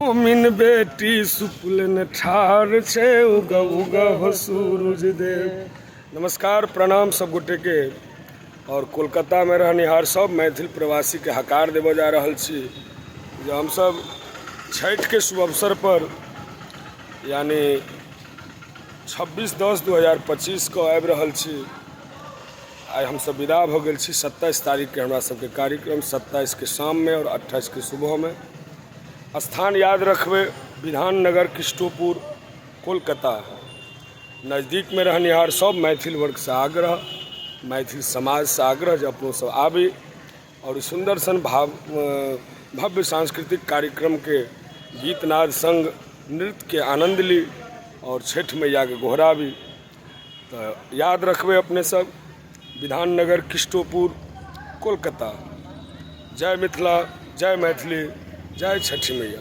मिन बेटी सुपलन ठार छै, उग उग हो सूरज देव। नमस्कार, प्रणाम सब गोटे के और कोलकाता में रहनिहार सब मैथिल प्रवासी के हकार देबऽ जा रहल छी जे हमसब छठि के शुभ अवसर पर, यानी 26/10/2025 के आबि रहल छी। आइ हमसब विदा भऽ गेल छी। 27 तारीखके हमरा सबके कार्यक्रम, 27 के शाममे आओर 28 के सुबहमे। स्थान याद रखबै, विधान नगर, किष्टोपुर, कोलकाता। नजदीकमे रहनिहार सब मैथिल वर्गसँ आग्रह, मैथिल समाजसँ आग्रह जे अपनो सब आबी आओर सुन्दर सन भाव भव्य सांस्कृतिक कार्यक्रमके गीतनाद सङ्ग नृत्यके आनन्द ली आओर छठि मैयाके गोहराबी। तऽ याद रखबै अपने सब, विधान नगर, किष्टोपुर, कोलकाता। जय मिथिला, जय मैथिली, जय छठि मैया।